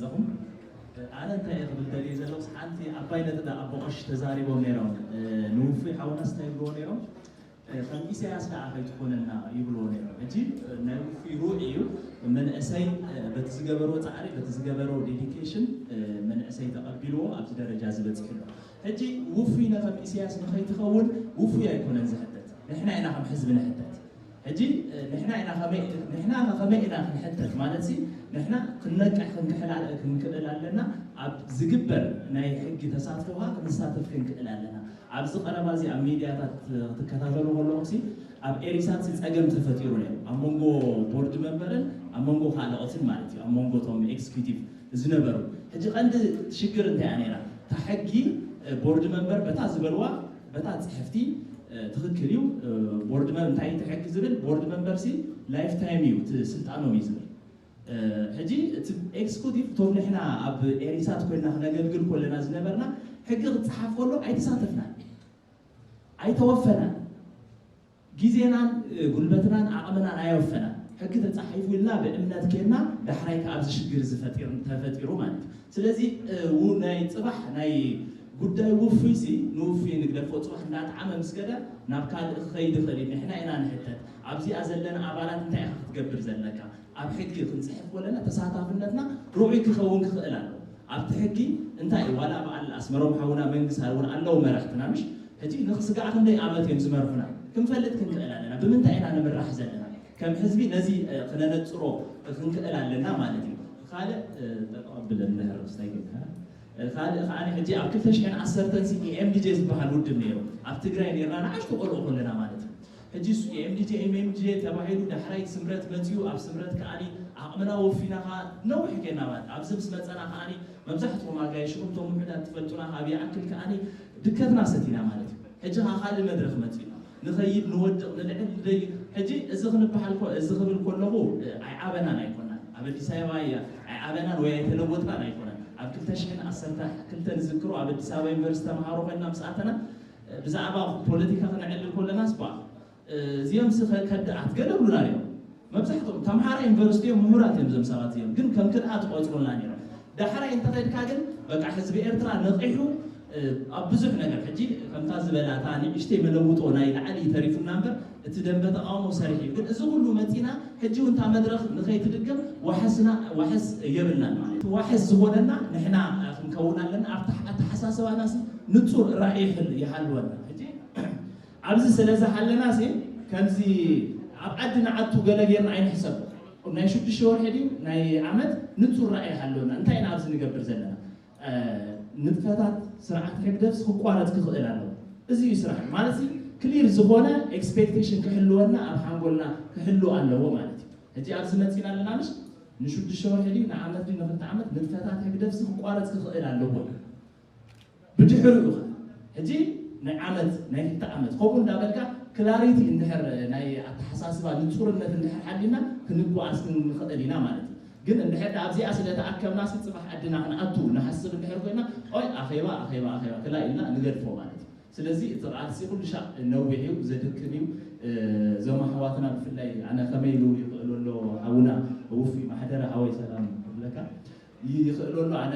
ዘለኹም። ኣነ እንታይ እየ ክብል ደልየ ዘለኹስ፣ ሓንቲ ዓባይ ነጥቢ ኣቦ ቀሺ ተዛሪቦም ነይሮም። ንውፉይ ሓውናስ እንታይ ይብልዎ ነይሮም? ከም ኢሳያስ ደኣ ከይትኾነና ይብልዎ ነይሮም። ሕጂ ናይ ውፉይ ሩዕ እዩ። መንእሰይ በቲ ዝገበሮ ፃዕሪ፣ በቲ ዝገበሮ ዴዲኬሽን መንእሰይ ተቐቢልዎ ኣብዚ ደረጃ ዝበፅሕ ኣሎ። ሕጂ ውፉይ ነኸም ኢሳያስ ንኸይትኸውን ውፉይ ኣይኮነን ዝሕተት፣ ንሕና ኢና ከም ሕዝቢ ንሕተት። ሕጂ ንሕና ኢና ከመይ ንሕና ከመይ ኢና ክንሕተት ማለት ሲ ንሕና ክንነቅሕ ክንክሕላል ክንክእል ኣለና። ኣብ ዝግበር ናይ ሕጊ ተሳትፎኻ ክንሳተፍ ክንክእል ኣለና። ኣብዚ ቀረባ እዚ ኣብ ሚድያታት ክትከታተሉ ከለኹም ሲ ኣብ ኤሪሳት ሲ ጸገም ተፈጢሩ ነይሩ ኣብ መንጎ ቦርድ መንበርን ኣብ መንጎ ካልኦትን ማለት እዩ ኣብ መንጎ ቶም ኤክስኪዩቲቭ ዝነበሩ። ሕጂ ቀንዲ ሽግር እንታይ እያ ነይራ? እታ ሕጊ ቦርድ መንበር በታ ዝበልዋ በታ ጽሕፍቲ ትኽክል እዩ። ቦርድ መ እንታይ ተሕጊ ዝብል ቦርድ መንበር ሲ ላይፍ ታይም እዩ እቲ ስልጣኖም እዩ ዝብል። ሕጂ እቲ ኤክስኩቲቭ እቶም ንሕና ኣብ ኤሪሳት ኮይና ክነገልግል ኮለና ዝነበርና ሕጊ ክፀሓፍ ከሎ ኣይተሳተፍናን ኣይተወፈናን። ግዜናን ጉልበትናን ዓቕምናን ኣየወፈናን። ሕጊ ተፃሒፉ ኢልና ብእምነት ኬድና ዳሕራይ ከ ኣብዚ ሽግር እዚ ፈጢር ተፈጢሩ ማለት እዩ። ስለዚ ናይ ፅባሕ ናይ ጉዳይ ውፉይ ሲ ንውፉይ ንግደፎ ፅባሕ እንዳጣዓመ ምስ ከደ ናብ ካልእ ክኸይድ ይኽእል እዩ። ንሕና ኢና ንሕተት ኣብዚኣ ዘለና ኣባላት እንታይ ኢኻ ክትገብር ዘለካ ኣብ ሕጊ ክንፅሕፍ ከለና ተሳታፍነትና ርዑይ ክኸውን ክኽእል ኣለዎ። ኣብቲ ሕጊ እንታይ እዩ ዋላ በዓል ኣስመሮም ሓውና መንግስቲ እውን ኣለዉ መራሕትና ምሽ ሕጂ ንክስጋዕ ክንደይ ዓመት እዮም ዝመርሑና ክንፈልጥ ክንክእል ኣለና ብምንታይ ኢና ንምራሕ ዘለና ከም ህዝቢ ነዚ ክነነፅሮ ክንክእል ኣለና ማለት እዩ። ካልእ ጠጠው ኣብለን እንድሕር ክስታይ ኮይንካ ካልእ ከዓ ሕጂ ኣብ ክልተ ሽሕን ዓሰርተን ሲ ኤምዲጄ ዝበሃል ውድብ ነይሩ ኣብ ትግራይ ነርና ንዓሽቱ ቆልዑ ከለና ማለት እዩ። ሕጂ ሱ ኤምዲጄ ኤምኤምዲጄ ተባሂሉ ዳሕራይ ስምረት መፅኡ ኣብ ስምረት ከዓኒ ዓቕምና ወፊና ከዓ ነዊሕ ጌና ማለት ኣብዚ ምስ መፀና ከዓኒ መብዛሕትኹም ኣጋይሽኹም ቶም ውሕዳት ትፈልጡና ካብ ይኣክል ከዓኒ ድከትና ሰቲና ማለት እዩ። ሕጂ ከዓ ካልእ መድረክ መፂኡ ንኸይድ ንወድቕ ንልዕል ንደይ ሕጂ እዚ ክንበሃል ኮ እዚ ክብል ከለኹ ኣይዓበናን ኣይኮናን ኣብ ኣዲስ ኣበባ እያ ኣይዓበናን ወይ ኣይተለወጥናን ኣይኮነን። ኣብ ክልተ ሽሕን ዓሰርተ ክልተን ዝክሮ ኣብ ኣዲስ ኣበባ ዩኒቨርሲቲ ተምሃሮ ኮይና ምስ ኣተና ብዛዕባ ፖለቲካ ክነዕልል ከለናስ ባ እዚኦም ስ ከድኣት ገለ ብሉና እዮም። መብዛሕትኦም ተምሃሮ ዩኒቨርሲቲ እዮም ምሁራት እዮም እዞም ሰባት እዮም ግን ከም ክድኣት ቆፅሩና ነይሮም። ዳሕራይ እንተኸድካ ግን በቃ ህዝቢ ኤርትራ ነቒሑ ኣብ ብዙሕ ነገር ሕጂ ከምታ ዝበላታ ንእሽተይ መለውጦ ናይ ላዕሊ ተሪፉና እምበር እቲ ደንበ ተቃውሞ ሰሪሕ እዩ ግን እዚ ኩሉ መፂና ሕጂ እውን እታ መድረክ ንኸይትድገም ዋሕስና ዋሕስ የብልናን ማለት ዋሕስ ዝኾነና ንሕና ክንከውን ኣለና ኣብታ ኣተሓሳስባና ንፁር ራእይ ይሃልወና ሕጂ ኣብዚ ስለ ዝሃለና ሲ ከምዚ ኣብ ዓዲ ንዓቱ ገለ ጌርና ኣይንሕሰብ ናይ ሽዱሽተ ወርሒ ድዩ ናይ ዓመት ንፁር ራእይ ሃለወና እንታይ ኢና ኣብዚ ንገብር ዘለና ንጥፈታት ስርዓት ሕግደፍስ ክቋረፅ ክኽእል ኣለዎ። እዚ እዩ ስራሕ ማለት ክሊር ዝኾነ ኤክስፔክቴሽን ክህልወና ኣብ ሓንጎልና ክህሉ ኣለዎ ማለት እዩ። ሕጂ ኣብዚ መፂና ኣለና ምሽ ንሽዱሽተ ወርሒ ድዩ ንዓመት ድዩ ንክልተ ዓመት ንጥፈታት ሕግደፍስ ክቋረፅ ክኽእል ኣለዎ። ብድሕሪኡ ሕጂ ናይ ዓመት ናይ ክልተ ዓመት ከምኡ እንዳበልካ ክላሪቲ እንድሕር ናይ ኣተሓሳስባ ንፁርነት እንድሕር ሓሊና ክንጓዓዝ ክንኽእል ኢና ማለት እዩ። ግን እንድሕር ኣብዚኣ ስለ ተኣከብና ሲ ፅባሕ ዓድና ክንኣቱ ንሓስብ እንድሕር ኮይና ኦይ ኣኼባ ኣኼባ ኣኼባ ክላ ኢልና ንገድፎ ማለት እዩ። ስለዚ እቲ ቃልሲ ኩሉ ሻዕ ነዊሕ እዩ ዘድክም እዩ። እዞም ኣሕዋትና ብፍላይ ኣነ ከመይ ኢሉ ይኽእሉ ኣሎ ሓውና ውፉይ ማሕደረ ሓወይ ሰላም ክብለካ ይኽእለሉ ኣነ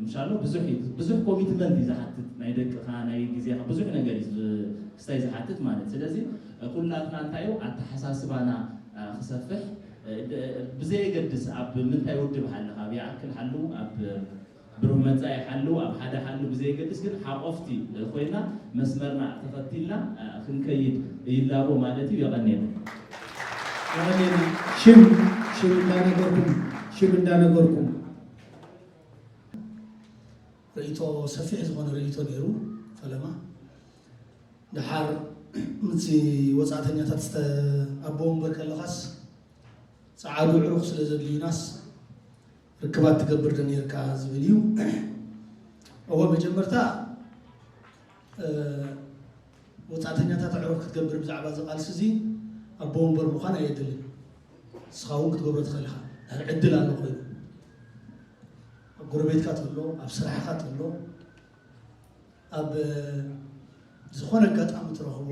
ምሻሎ ብዙሕ ብዙሕ ኮሚትመንት እዩ ዝሓትት ናይ ደቅኻ ናይ ግዜኻ ብዙሕ ነገር እዩ ክስታይ ዝሓትት ማለት ስለዚ ኩላትና እንታይ እዩ ኣተሓሳስባና ክሰፍሕ ብዘየገድስ ኣብ ምንታይ ውድብ ሓለኻ ኣብ ይኣክል ሓሉ ኣብ ብሩህ መጻኢ ሓሉ ኣብ ሓደ ሓሉ ብዘየገድስ ግን ሓቆፍቲ ኮይና መስመርና ተኸቲልና ክንከይድ ይላቦ ማለት እዩ። የቐንየና። የቐንየና። ሽም ሽም እንዳነገርኩም ሽም እንዳነገርኩም ርእይቶ ሰፊሕ ዝኾነ ርእይቶ ነይሩ ፈለማ ድሓር ምስ ወፃእተኛታት ኣቦ ወንበር ከለኻስ ፀዓዱ ዕሩኽ ስለ ዘድልዩናስ ርክባት ትገብር ዶ ነርካ ዝብል እዩ። እወ መጀመርታ ወፃእተኛታት ኣዕሩኽ ክትገብር ብዛዕባ እዚ ቃልሲ እዚ ኣቦ ወንበር ምዃን ኣየድልን። ንስኻ እውን ክትገብሮ ትኽእል ኢኻ። ድሕር ዕድል ኣሎ ኮይኑ ኣብ ጎረቤትካ ተሎ ኣብ ስራሕኻ ተሎ ኣብ ዝኾነ ኣጋጣሚ ትረኽቦ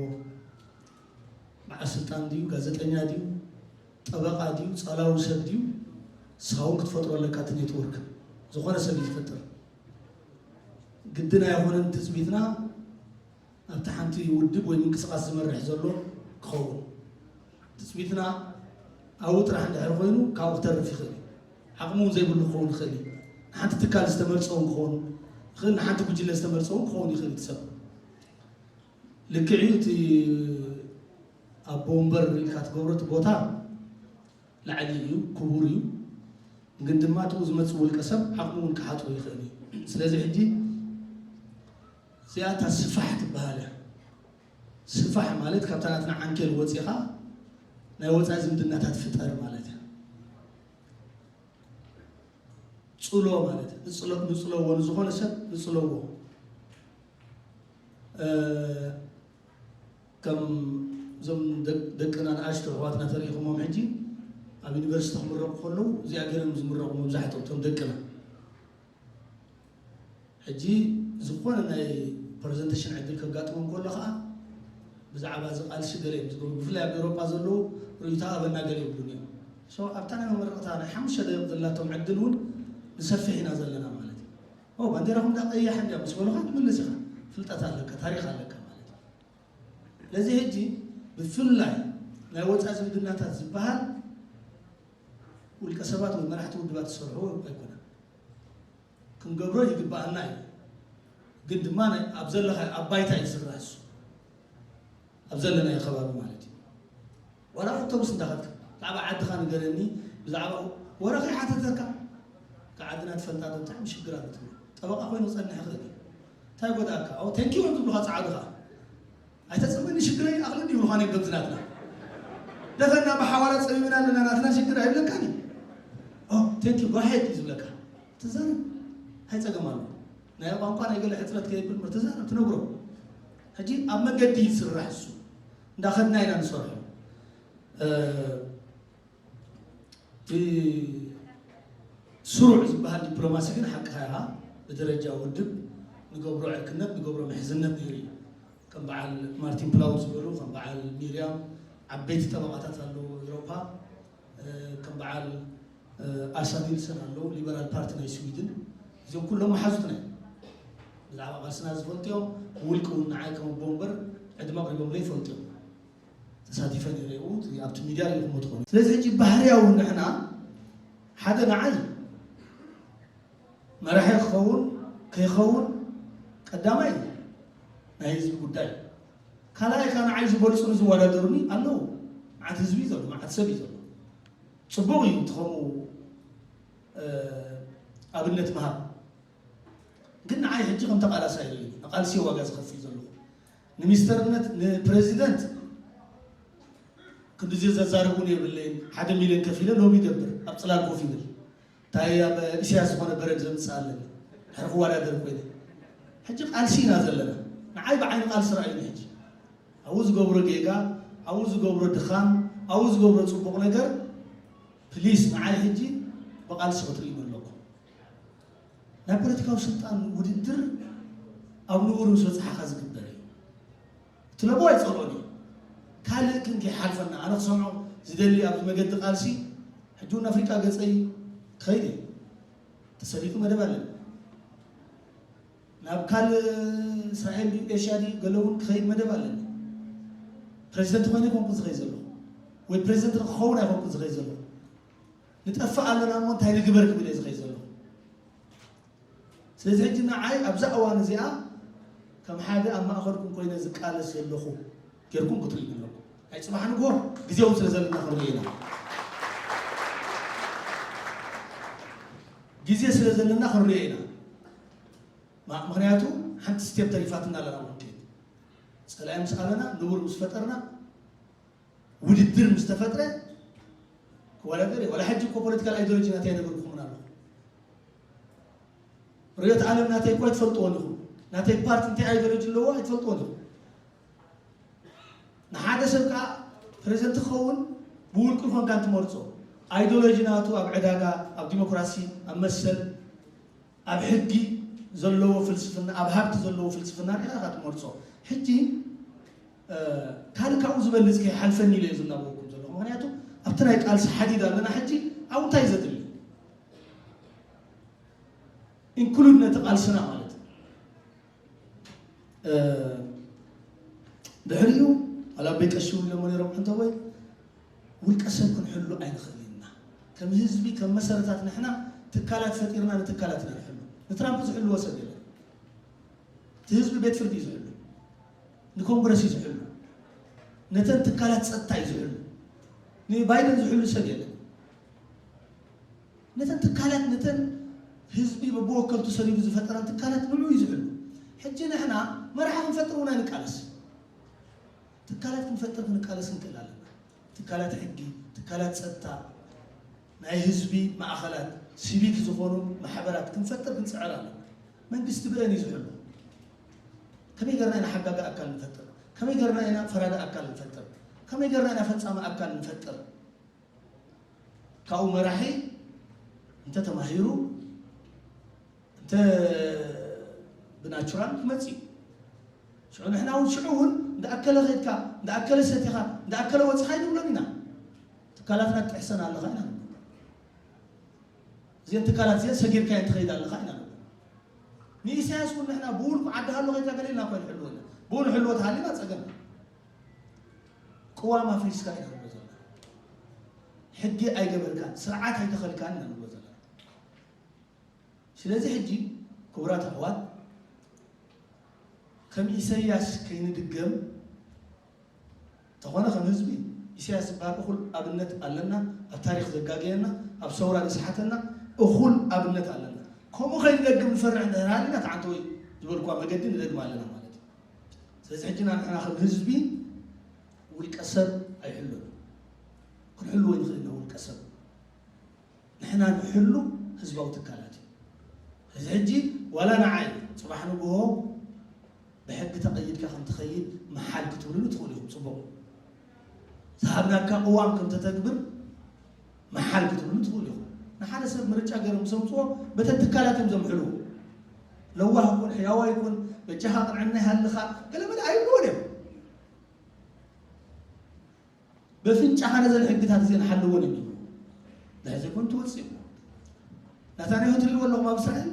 በዓል ስልጣን ድዩ፣ ጋዜጠኛ ድዩ፣ ጠበቓ ድዩ፣ ጸላዊ ሰብ ድዩ፣ ንስኻ እውን ክትፈጥሮ ኣለካ። እቲ ኔትወርክ ዝኾነ ሰብ እዩ ዝፈጥር። ግድን ኣይኮነን ትፅቢትና ኣብቲ ሓንቲ ውድብ ወይ ምንቅስቃስ ዝመርሕ ዘሎ ክኸውን። ትፅቢትና ኣብኡ ጥራሕ እንድሕር ኮይኑ ካብኡ ክተርፍ ይኽእል እዩ። ዓቕሚ እውን ዘይብሉ ክኸውን ይኽእል እዩ። ንሓንቲ ትካል ዝተመርፀ እውን ክኸውን ይኽእል፣ ንሓንቲ ጉጅለ ዝተመርፀ እውን ክኸውን ይኽእል እቲ ሰብ። ልክዕ እዩ፣ እቲ ኣቦ ወንበር ኢልካ ትገብሮ እቲ ቦታ ላዕሊ እዩ፣ ክቡር እዩ። ግን ድማ ኣብኡ ዝመፅእ ውልቀ ሰብ ዓቕሙ እውን ክሓጥሮ ይኽእል እዩ። ስለዚ ሕጂ እዚኣ እታ ስፋሕ ትበሃል እያ። ስፋሕ ማለት ካብታ ናትና ዓንኬል ወፂኻ ናይ ወፃኢ ዝምድናታት ፍጠር ማለት እያ። ፅሎ ማለት ንፅሎ-፣ ንፅለዎ፣ ንዝኾነ ሰብ ንፅለዎ። እ፣ ከም እዞም ደቅ-፣ ደቅና ንኣሽቱ ኣሕዋትና ተሪኢኹሞም ሕጂ ኣብ ዩኒቨርሲቲ ክምረቑ ከለዉ እዚኣ ገይሮም ዝምረቑ መብዛሕትኦም እቶም ደቅና። ሕጂ ዝኾነ ናይ ፕረዘንቴሽን ዕድል ከጋጥሞም ከሎ ኸዓ ብዛዕባ እዚ ቃልሲ ገለ እዮም ዝገብሩ። ብፍላይ ኣብ ኤውሮጳ ዘለዉ ርእይቶ ሃበና ገለ ይብሉኒ እዮም። ሶ ኣብታ ናይ መመረቕታ ናይ ሓሙሽተ ደቂቕ ዘላቶም ዕድል እውን ንሰፍሕ ኢና ዘለና ማለት እዩ። ኦ፣ ባንዴራኹም እንዳ ቀያሕ እንድያ ምስ በሉኻ ትምልስ ኢኻ። ፍልጠት ኣለካ፣ ታሪኽ ኣለካ ማለት እዩ። ስለዚ ሕጂ ብፍላይ ናይ ወፃኢ ዝምድናታት ዝበሃል ውልቀ ሰባት ወይ መራሕቲ ውድባት ዝሰርሕዎ ኣይኮነን። ክንገብሮ ይግበኣና እዩ። ግን ድማ ናይ-፣ ኣብ ዘለኻ ኣብ ባይታ እዩ ዝስራሕ እሱ። ኣብ ዘለናዮ ከባቢ ማለት እዩ። ዋላ ኣብ ኣውቶቡስ እንዳኸድካ ብዛዕባ ዓድኻ ንገረኒ፣ ብዛዕባ ወረ ከይሓተተካ፣ እታ ዓድና ትፈልጣ ዶ? ብጣዕሚ ሽግር ኣሎ ትብሎ። ጠበቓ ኮይኑ ክጸንሕ ይኽእል እዩ። እንታይ ጎዳእካ? ኦ፣ ቴንኪው እዮም ዝብሉኻ ጸዓዱ ኸኣ። ኣይተጸበኒ ሽግረይ ይኣኽለኒ ይብሉኻ ነይ በብዝናትና። ደፈና ብሓዋላ ጸሚምና ኣለና ናትና ሽግር ኣይብለካን እዩ። ኦ፣ ቴንኪው፣ go ahead እዩ ዝብለካ። ትዛረብ። እንታይ ጸገም ኣሎ? ናይ ቋንቋ ናይ ገለ ሕጽረት ከይብል እምበር ትዛረብ፣ ትነግሮ። ሕጂ ኣብ መንገዲ ይስራሕ እሱ። እንዳኸድና ኢና ንሰርሖ። እ፣ እቲ ስሩዕ ዝበሃል ዲፕሎማሲ ግን ሓቅኻ ኢኻ። ብደረጃ ውድብ ንገብሮ ዕርክነት፣ ንገብሮ ምሕዝነት ነይሩ እዩ። ከም በዓል ማርቲን ፕላውድ ዝበሉ፣ ከም በዓል ሚርያም ዓበይቲ ጠበቓታት ኣለዉ ኤውሮፓ፣ እ፣ ከም በዓል፣ እ፣ ኣሳ ኒልሰን ኣለዉ፣ ሊበራል ፓርቲ ናይ ስዊድን። እዚኦም ኩሎም መሓዙትና እዮም። ብዛዕባ ቃልስና ዝፈልጡ እዮም። ብውልቂ እውን ንዓይ ከም ኣቦ ወንበር ዕድመ ኣቕሪቦምለይ ይፈልጡ እዮም። ተሳቲፈ ነይረ ኣብኡ፣ ኣብቲ ሚድያ ርኢኹሞ ትኾኑ። ስለዚ ሕጂ ባህርያዊ ንሕና ሓደ ንዓይ መራሒ ክኸውን ከይኸውን ቀዳማይ ናይ ህዝቢ ጉዳይ እዩ። ካልኣይ ከኣ ንዓይ ዝበልጹኒ ዝወዳደሩኒ ኣለዉ። መዓት ህዝቢ እዩ ዘሎ፣ መዓት ሰብ እዩ ዘሎ። ጽቡቕ እዩ እቲ ከምኡ፣ እ፣ ኣብነት ምሃብ። ግን ንዓይ ሕጂ ከም ተቓላሳይ እዩ፣ ንቓልሲ ዋጋ ዝኸፍል ዘለኹ። ንሚኒስተርነት፣ ንፕረዚደንት ክንድዚ ዘዛርቡን የብለይን። ሓደ ሚልዮን ከፊለ ሎቢ ይገብር፣ ኣብ ጽላል ኮፍ ይብል። እንታይ ኣብ ኢሳያስ ዝኾነ በረድ ዘምጽእ ኣለኒ፣ ድሕሪ ክወዳደር ኮይነ። ሕጂ ቃልሲ ኢና ዘለና። ንዓይ ብዓይኒ ቃልሲ ረኣዩኒ ሕጂ። ኣብኡ ዝገብሮ ጌጋ፣ ኣብኡ ዝገብሮ ድኻም፣ ኣብኡ ዝገብሮ ጽቡቕ ነገር፣ ፕሊስ ንዓይ ሕጂ ብቃልሲ ክትርእዩኒ ኣለኩም። ናይ ፖለቲካዊ ስልጣን ውድድር ኣብ ንቡር ምስ በጻሕኻ ዝግበር እዩ። እቲ ለቦ ኣይጸልኦን እዩ። ካልእ ግን ከይሓልፈና፣ ኣነ ክሰምዖ ዝደሊ ኣብዚ መገዲ ቃልሲ፣ ሕጂ እውን ኣፍሪቃ ገጸይ ክኸይድ እየ። ተሰሊጡ መደብ ኣለኒ። ናብ ካልእ እስራኤል ድዩ ኤሽያ ድዩ ገለ እውን ክኸይድ መደብ ኣለኒ። ፕረዚደንት ኮይነ ኣይኮንኩን ዝኸይድ ዘለኹ፣ ወይ ፕረዚደንት ንክኸውን ኣይኮንኩን ዝኸይድ ዘለኹ። ንጠፍእ ኣለና እሞ እንታይ ንግበር ክብል እየ ዝኸይድ ዘለኹ። ስለዚ ሕጂ ንዓይ ኣብዛ እዋን እዚኣ ከም ሓደ ኣብ ማእኸልኩም ኮይነ ዝቃለስ ዘለኹ ጌርኩም ክትርእዩ ኣለኩም። ናይ ጽባሕ ንግሆ ግዜ እውን ስለ ዘለና ክንርእዮ ኢና። ግዜ ስለ ዘለና ክንርእዮ ኢና። ማ-፣ ምኽንያቱ ሓንቲ ስቴፕ ተሪፋትና ኣለና እውን ከይድ። ጸላኢ ምስ ኣለና፣ ንቡር ምስ ፈጠርና፣ ውድድር ምስ ተፈጥረ ክወዳደር እየ። ዋላ ሕጂ እኮ ፖለቲካል ኣይዲዮሎጂ ናተይ ኣይነገርኩኹምን ኣለኹ። ርዕዮተ ዓለም ናተይ እኮ ኣይትፈልጥዎን ኢኹም። ናተይ ፓርቲ እንታይ ኣይዲዮሎጂ ኣለዎ ኣይትፈልጥዎን ኢኹም። ንሓደ ሰብ ከዓ ፕረዚደንት ክኸውን ብውልቂ ኮንካ እንትመርጾ፣ ኣይዲዮሎጂ ናቱ ኣብ ዕዳጋ፣ ኣብ ዲሞክራሲ፣ ኣብ መሰል፣ ኣብ ሕጊ ዘለዎ ፍልስፍና፣ ኣብ ሃብቲ ዘለዎ ፍልስፍና ርኢኻ ኢኻ ትመርጾ። ሕጂ፣ እ፣ ካልእ ካብኡ ዝበልጽ ከይሓልፈኒ ኢለ እየ ዝናገረኩም ዘለኹ። ምኽንያቱ ኣብቲ ናይ ቃልሲ ሓዲድ ኣለና። ሕጂ ኣብኡ እንታይ እዩ ዘድሊ? ኢንክሉድ ነቲ ቃልስና ማለት እዩ። ድሕሪኡ ኣላበይ ቀሺ ይብለሞ ነይሮም፣ እንተወይ ውልቀ ሰብ ክንሕሉ ኣይንኽእል ኢና። ከም ህዝቢ ከም መሰረታት ንሕና ትካላት ፈጢርና ንትካላትና ንሕሉ። ንትራምፕ ዝሕልዎ ሰብ የለን። እቲ ህዝቢ ቤት ፍርዲ እዩ ዝሕሉ። ንኮንግረስ እዩ ዝሕሉ። ነተን ትካላት ጸጥታ እዩ ዝሕሉ። ንባይደን ዝሕሉ ሰብ የለን። ነተን ትካላት ነተን ህዝቢ በብወከልቱ ሰሪሩ ዝፈጠረን ትካላት ንዑ እዩ ዝሕሉ። ሕጂ ንሕና መራሒ ክንፈጥር እውን ኣይንቃለስ። ትካላት ክንፈጥር ክንቃለስ ንክእል ኣለና። ትካላት ሕጊ፣ ትካላት ጸጥታ፣ ናይ ህዝቢ ማእኸላት፣ ሲቪክ ዝኾኑ ማሕበራት ክንፈጥር ክንጽዕር ኣለና። መንግስቲ ብአን እዩ ዝሕሉ። ከመይ ገርና ኢና ሓጋጊ ኣካል ንፈጥር? ከመይ ገርና ኢና ፈራዲ ኣካል ንፈጥር? ከመይ ገርና ኢና ፈጻሚ ኣካል ንፈጥር? ካብኡ መራሒ እንተ ተማሂሩ እንተ ብናቹራል ክመጽእ እዩ። ሽዑ ንሕና እውን ሽዑ እውን እንዳኣከለ ኸይድካ እንዳኣከለ ሰቲኻ እንዳኣከለ ወፅኻ ይንብሎም ኢና። ትካላትና ትጥሕሰን ኣለኻ ኢና ንብሎ። እዚአን ትካላት እዚአን ሰጊርካ እየን ትኸይድ ኣለኻ ኢና ንብሎ። ንኢሳያስ እውን ንሕና ብውልቁ ዓዲ ሃሎ ኸይድካ ገለ ኢልና እኳ ንሕልዎ ኢና። ብኡ ንሕልዎ ተሃሊና ፀገም። ቅዋም ኣፍሪስካ ኢና ንብሎ ዘለና። ሕጊ ኣይገበርካን ስርዓት ኣይተኸልካን ኢና ንብሎ ዘለና። ስለዚ ሕጂ ክቡራት ኣሕዋት ከም ኢሳያስ ከይንድገም ተኾነ ከም ህዝቢ ኢሳያስ ዝበሃል እኹል ኣብነት ኣለና፣ ኣብ ታሪኽ ዘጋገየና፣ ኣብ ሰውራ ዝሰሓተና እኹል ኣብነት ኣለና። ከምኡ ከይንደግም ንፈርሕ እንድሕር ሃሊና ተዓንተወይ ዝበልኳ መገዲ ንደግም ኣለና ማለት እዩ። ስለዚ ሕጂ ንሕና ከም ህዝቢ ውልቀ ሰብ ኣይሕሉን። ክንሕልዎ ይንኽእል ኢና ውልቀ ሰብ። ንሕና ንሕሉ ህዝባዊ ትካላት እዩ። እዚ ሕጂ ዋላ ንዓይ ጽባሕ ንግሆ ብሕጊ ተቐይድካ ከም ትኸይድ መሓል ክትብሉሉ ትኽእሉ ኢኹም። ጽቡቕ ዝሃብናካ ቅዋም ከም ተተግብር መሓል ክትብሉሉ ትኽእሉ ኢኹም። ንሓደ ሰብ ምርጫ ገይሮም ምስ ኣምፅዎ በተን ትካላት እዮም ዘምሕልዎ። ለዋህ ኩን፣ ሕያዋይ ኩን፣ በጃኻ ቅንዕና ይሃልኻ ገለ መለ ኣይብልዎን እዮም። በፍንጫኻ ነዘን ሕግታት እዚአን ሓልወን እዩ። ድሕዚ ኩን ትወፅእ ናታንያሁ ትልዎ ኣለኹም ኣብ እስራኤል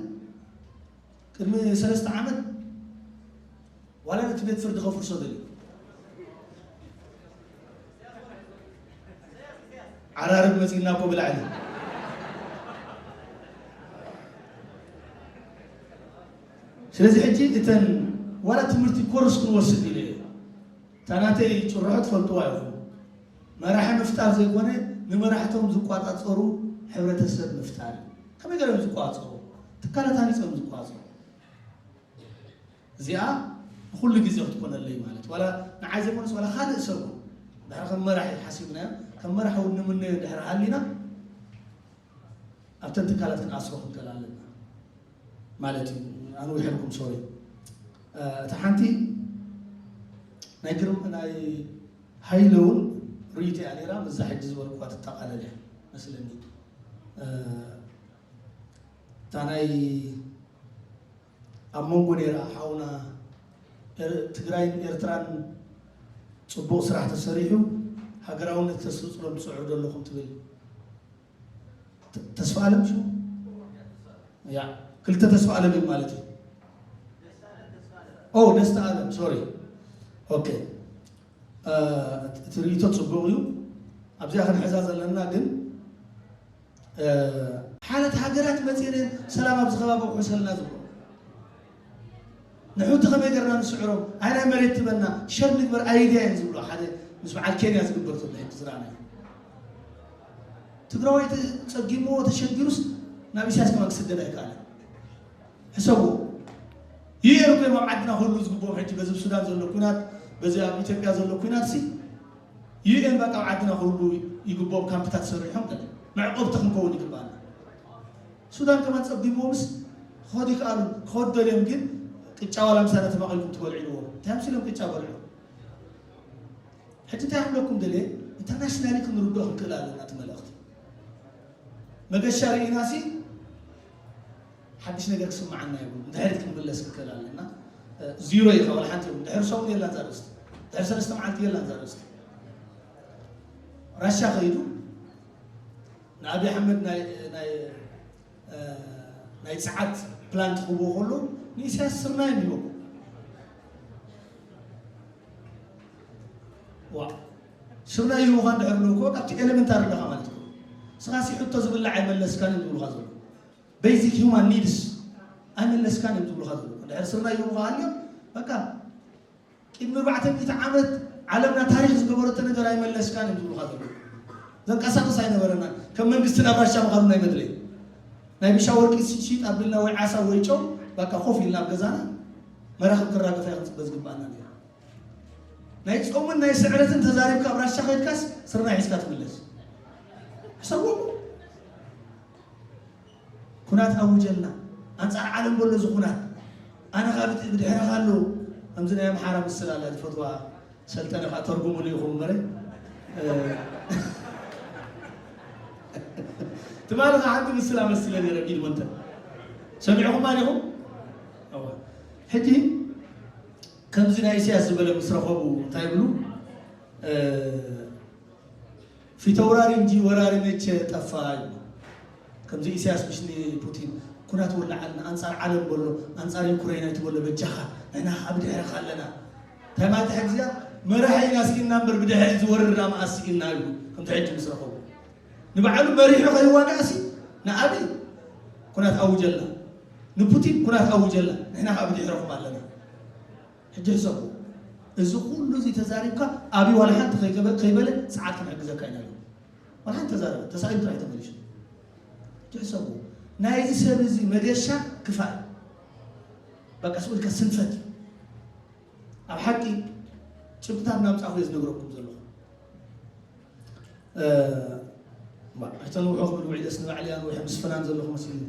ቅድሚ ሰለስተ ዓመት ዋላ ነቲ ቤት ፍርዲ ከፍርሶ ደልዩ ዓራርብ መፂና እኮ ብላዕሊ። ስለዚ ሕጂ እተን ዋላ ትምህርቲ ኮርስ ክንወስድ ኢለ እየ። እታ ናተይ ጭርሖ ትፈልጥዋ ኢኹም። መራሒ ምፍጣር ዘይኮነ ንመራሕቶም ዝቋጻጸሩ ሕብረተሰብ ምፍጣር እዩ። ከመይ ገይሮም ዝቋጻጸሩ? ትካላት ሃኒጾም ዝቋጻጸሩ። እዚኣ ንኹሉ ግዜ ክትኮነለይ ማለት ዋላ ንዓይ ዘይኮነስ ዋላ ካልእ ሰብ እውን ድሕሪ ከም መራሒ ሓሲብናዮ ከም መራሒ እውን ንምነዮ ድሕሪ ሃሊና ኣብተን ትካላት ክንኣስሮ ክንክእል ኣለና ማለት እዩ። ኣንዊሐልኩም ሶሪ። እታ ሓንቲ ናይ ግርም ናይ ሃይለ እውን ርእይቶ እያ ነይራ። ምስዛ ሕጂ ዝበልኩዋ ትጠቓለል እያ መስለኒ። እታ ናይ ኣብ መንጎ ነይራ ሓውና ትግራይን ኤርትራን ፅቡቕ ስራሕ ተሰሪሑ ሃገራውነት ተስፅሎም ትፅዕሩ ዘለኹም ትብል ተስፋ ኣለም ሽሙ ያ ክልተ ተስፋ ኣለም እዩ ማለት እዩ። ኦ ደስታ ኣለም ሶሪ። ኦኬ እቲ ርእይቶ ፅቡቕ እዩ። ኣብዚኣ ክንሕዛ ዘለና ግን ሓለት ሃገራት መፅኤን ሰላም ኣብዚ ከባቢ ክሕሰልና ዝብሎ ንሕውቲ ከመይ ገርና ንስዕሮም ኣይናይ መሬት ትበና ሸር ንግበር ኣይድያ እየን ዝብሎ ሓደ ምስ በዓል ኬንያ ዝግበር ዘሎ ሕጂ ዝረኣናዮ ትግራዋይ ጸጊምዎ ተሸጊሩስ ናብ ኢሳያስ ከማን ክስደድ ኣይከኣለን። ሕሰቡ። ዩኤን እኮ ኣብ ዓድና ክህሉ ዝግብኦም ሕጂ በዚ ሱዳን ዘሎ ኩናት በዚ ኣብ ኢትዮጵያ ዘሎ ኩናት ሲ ዩኤን በቃ ኣብ ዓድና ክህሉ ይግብኦም ካምፕታት ሰሪሖም ገለ መዕቆብቲ ክንከውን ይግባና። ሱዳን ከማን ጸጊምዎምስ ክኸዱ ይከኣሉ ክኸዱ ደልዮም ግን ቅጫ ዋላ ምሳና ተማቒልኩም ትበልዑ ኢልዎም እንታይ መሲሎም ቅጫ በልዑ። ሕጂ እንታይ ክብለኩም ደልየ ኢንተርናሽናሊ ክንርድኦ ክንክእል ኣለና እቲ መልእኽቲ መገሻ ርኢናሲ ሓድሽ ነገር ክስምዓና የብሉ እንድሕሪት ክንምለስ ክንክእል ኣለና ዚሮ ኢኻ ወላ ሓንቲ የብሉ ድሕሪ ሰሙን የላን ዛርእስቲ ድሕሪ ሰለስተ መዓልቲ የላን ዛርእስቲ ራሻ ከይዱ ንኣብይ ኣሕመድ ናይ ናይ ጸዓት ፕላንት ክህብዎ ከሎ ንኢሳያስ ስርናይ እዮም ይህብዎ። ዋ፣ ስርናይ ይህቡኻ እንድሕር ንብኮ ካብቲ ኤሌመንታሪ ኣለኻ ማለት እዩ። ንስኻ ሲ ሕቶ ዝብላዕ ኣይመለስካን እዮም ዝብሉኻ ዘለዉ። ቤዚክ ሂውማን ኒድስ ኣይመለስካን እዮም ዝብሉኻ ዘለዉ። እንድሕር ስርናይ ይህቡኻ ሃልዮም በቃ ቅድሚ ኣርባዕተ ሚእቲ ዓመት ዓለምና ታሪኽ ዝገበረቶ ነገር ኣይመለስካን እዮም ዝብሉኻ ዘለዉ። ዘንቀሳቕስ ኣይነበረናን። ከም መንግስቲ ናብ ራሻ ምኻዱ ናይ መድለይ ናይ ቢሻ ወርቂ ሽጥ ኣቢልና ወይ ዓሳ ወይ ጨው በቃ ኮፍ ኢልና ኣብ ገዛና መራኽብ ክራገፋ ክንፅበ ዝግባኣና ነይሩ። ናይ ጾምን ናይ ስዕረትን ተዛሪብካ ኣብ ራሻ ከድካስ ስርናይ ሒዝካ ትምለስ። ሕሰብዎ። ኩናት ኣውጀልና ኣንጻር ዓለም በሎ እዚ ኩናት ኣነ ካብ ብድሕረኻ ኣለዉ። ከምዚ ናይ ኣምሓራ ምስል ኣላ ዝፈትዋ ሰልጠነ ከዓ ተርጉሙሉ ኢኹም እምበረ ትማሊ ከዓ ሓንቲ ምስል ኣመሲለ ነረ ኢድ ወንተ ሰሚዕኹማ ዲኹም? ሕጂ ከምዚ ናይ ኢሳያስ ዝበለ ምስ ረኸቡ እንታይ ይብሉ? ፊተውራሪ እንጂ ወራሪ መቼ ጠፋ ይብሉ። ከምዚ ኢሳያስ ምስ ንፑቲን ኩናት ወላዓልና ኣንጻር ዓለም በሎ ኣንጻር ዩክሬን ኣይትበሎ በጃኻ ንሕና ካብ ድሕርኻ ኣለና። እንታይ ማለት ሕግዚያ መራሒ ኢና ስኢና እምበር ብድሕሪ ዝወርር ኣምኣስ ስኢና ይብሉ። ከምቲ ሕጂ ምስ ረኸቡ ንባዕሉ መሪሑ ከይዋጋእ ሲ ንኣብይ ኩናት ኣውጀልና ንፑቲን ኩናት ኣውጀልና ንሕና ካብ ድሕርኹም ኣለና። ሕጂ ሕሰቡ። እዚ ኩሉ እዚ ተዛሪብካ ኣብይ ዋላ ሓንቲ ከይገበ- ከይበለ ሰዓት ክንሕግዘካ ኢና ኢሉ ዋላ ሓንቲ ተዛረበ ተሳኢሉ ጥራይ ተመሊሱ። ሕጂ ሕሰቡ። ናይዚ ሰብ እዚ መገሻ ክፋእ በቃ ስብልካ ስንፈት እዩ። ኣብ ሓቂ ጭብጥታት እናምፃእኹ እየ ዝነግረኩም ዘለኹ። ኣይተንውሖ ክብል ውዒለስ ንባዕለይ ኣንዊሐ ምስ ፍናን ዘለኹ መሲሉ